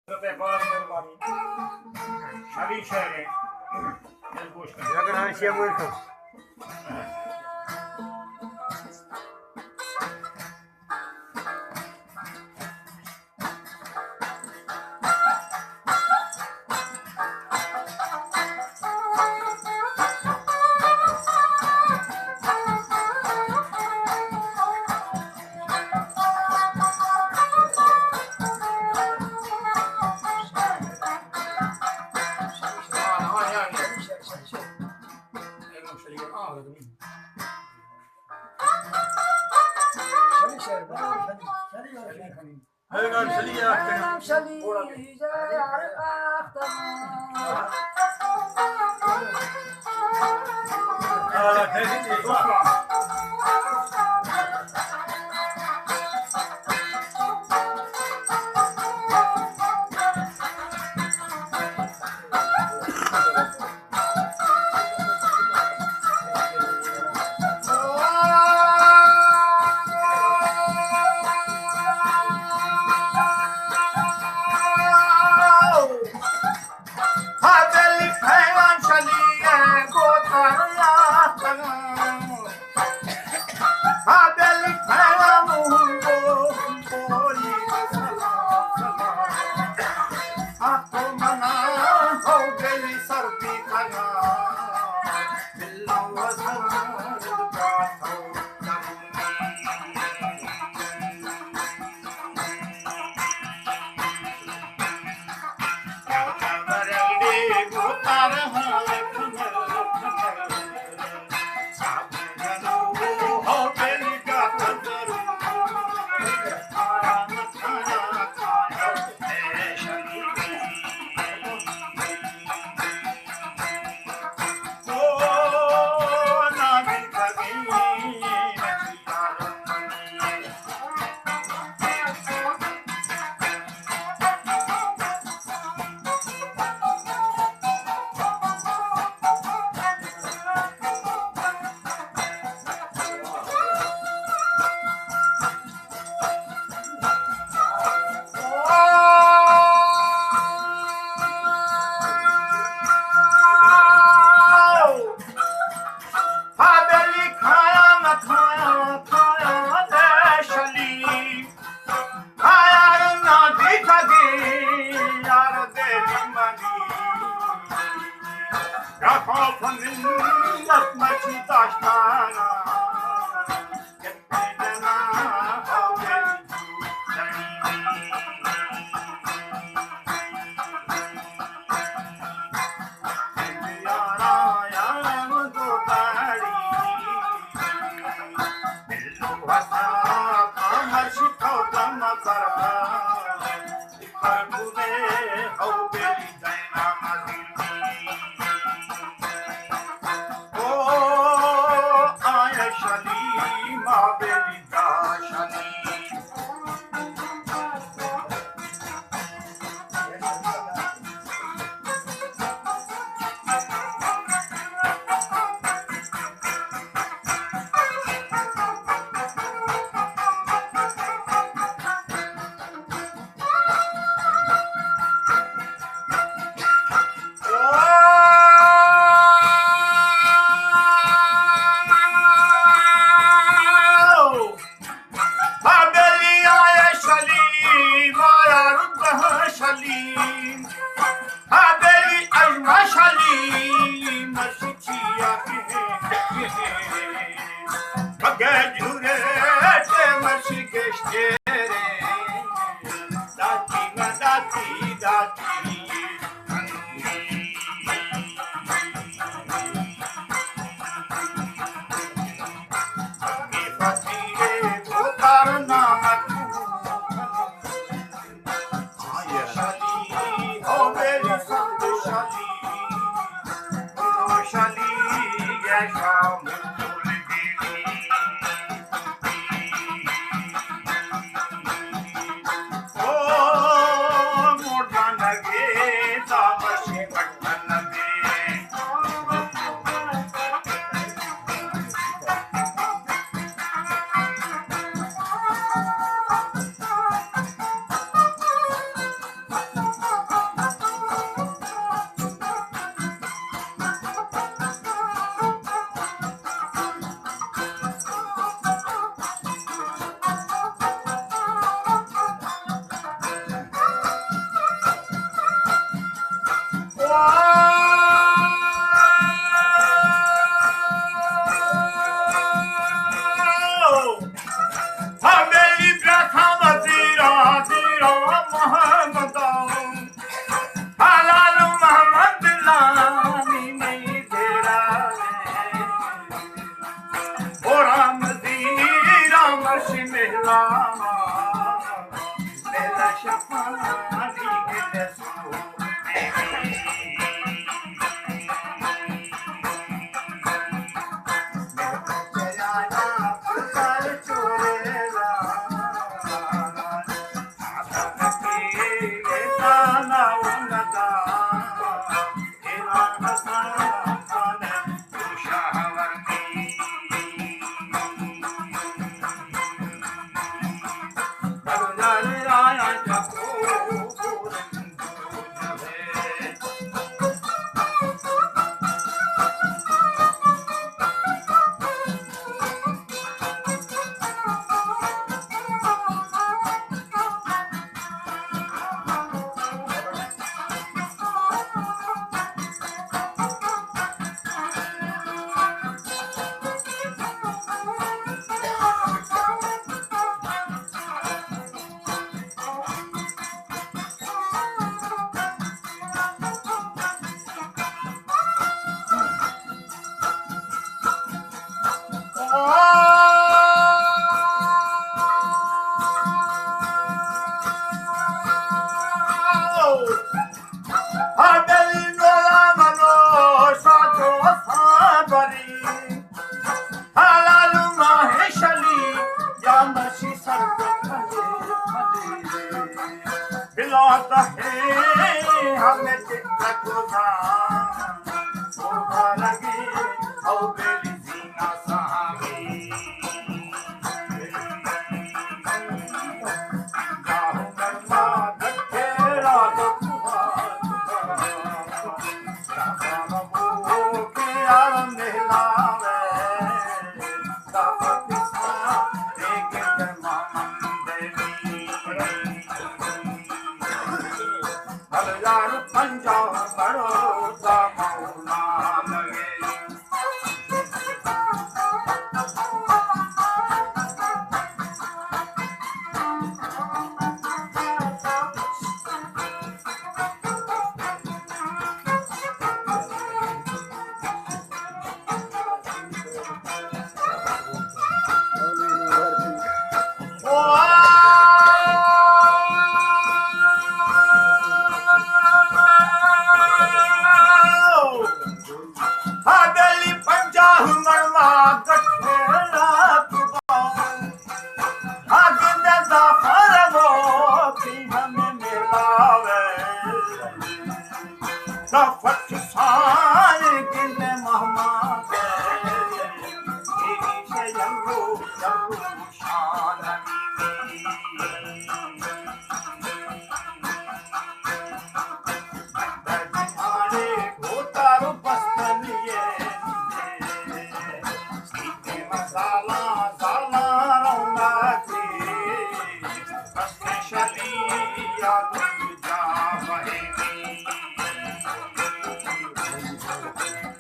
باز مہربانی۔ شری شعر ہے۔ دل گوش کن۔ اگر ہاں شیئر مت کر۔ حلال محمد لانی نہیں دیرا، او رام دی رام شملا، میرا شفانی کے سو۔ بلا تہے ہمیں چتر گزار، او بھارگی، او بیلی زینا سامی۔ جاہو کرما دکھے را دکھا، جاہو کرما دکھے را دکھا۔ ہاں، دلی پنجاہ مڑ ما گٹھے رات با۔ ہاں، گندے زعفر وہ تھی ہمیں ملاوے۔ زعفر سائے گندے مہمان دے۔ تیری سے یلو، یلو شان۔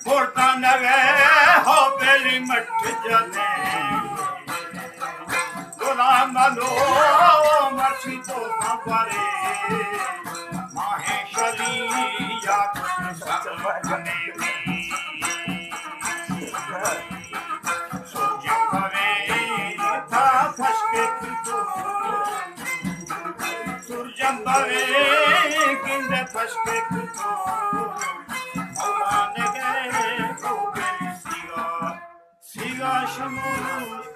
مردان گئے ہو بیلی مٹ جنے۔ غلام لو مرچی تو خبرے، ماہ شلی یاد سمجھنے۔ سرجم بوے تھا پشکے تو، سرجم بوے گند پشکے تو، مولانے گئے تو بے سیگا۔ سیگا شموس